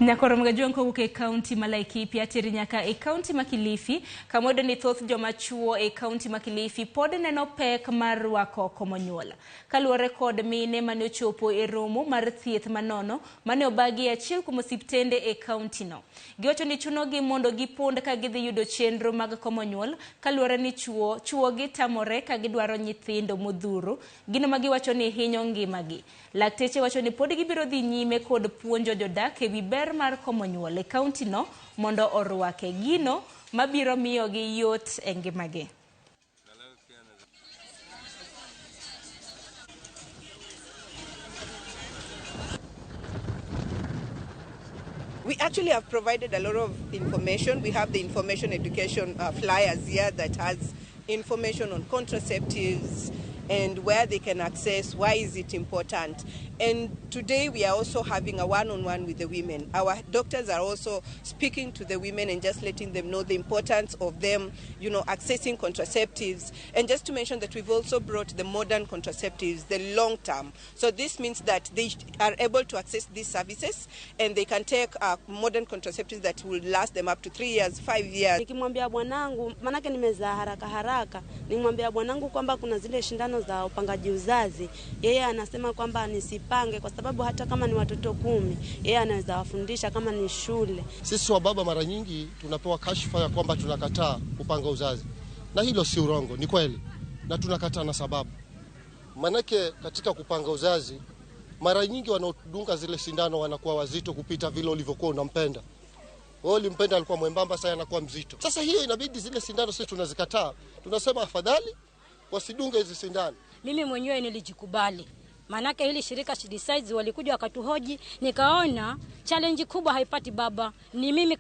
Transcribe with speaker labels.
Speaker 1: Nyakoro Jwang' kowuok e kaunti ma Laikipia teri nyaka e kaunti ma Kilifi, kama wayudo ni thoth joma chuo e kaunti ma Kilifi pod neno pek mar rwako komo nyuol. Kaluwore kod mine mane ochopo e romo mar thieth manono mane obagi e achiel kuom osiptende e kaunti no. Giwacho ni chunogi mondo gipond ka gidhi yudo chenro mag komo nyuol kaluwore ni chuo chuogi tamore ka gidwaro nyithindo modhuro, gino ma giwacho ni hinyo ngimagi. Lakteche wacho ni pod gibiro dhi nyime kod puonjo jodak ewi ber mar komo nyuol e kaunti no mondo orwake gino mabiro miyogi yot e ngimagi.
Speaker 2: We actually have provided a lot of information. We have the information education flyers here that has information on contraceptives and where they can access, why is it important. And today we are also having a one-on-one with the women. Our doctors are also speaking to the women and just letting them know the importance of them accessing contraceptives. And just to mention that we've also brought the modern contraceptives, the long term. So this means that they are able to access these services and they can take modern contraceptives that will last them up to 3 years, 5 years.
Speaker 3: Nikimwambia bwanangu, manake nimezaa haraka haraka, nimwambia bwanangu kwamba kuna zile shindano za upangaji uzazi, yeye anasema kwamba nisipange kwa sababu hata kama ni watoto 10 yeye anaweza wafundisha kama ni shule.
Speaker 4: Sisi wababa mara nyingi tunapewa kashfa ya kwamba tunakataa kupanga uzazi, na hilo si urongo, ni kweli, na tunakataa na sababu. Manake katika kupanga uzazi mara nyingi wanaodunga zile sindano wanakuwa wazito kupita vile ulivyokuwa unampenda. Wewe ulimpenda alikuwa mwembamba, sasa anakuwa mzito. Sasa hiyo inabidi zile sindano sisi tunazikataa, tunasema afadhali wasidunge hizi sindano.
Speaker 5: Mimi mwenyewe nilijikubali, maanake hili shirika She Decides walikuja wakatuhoji, nikaona challenge kubwa haipati baba, ni mimi.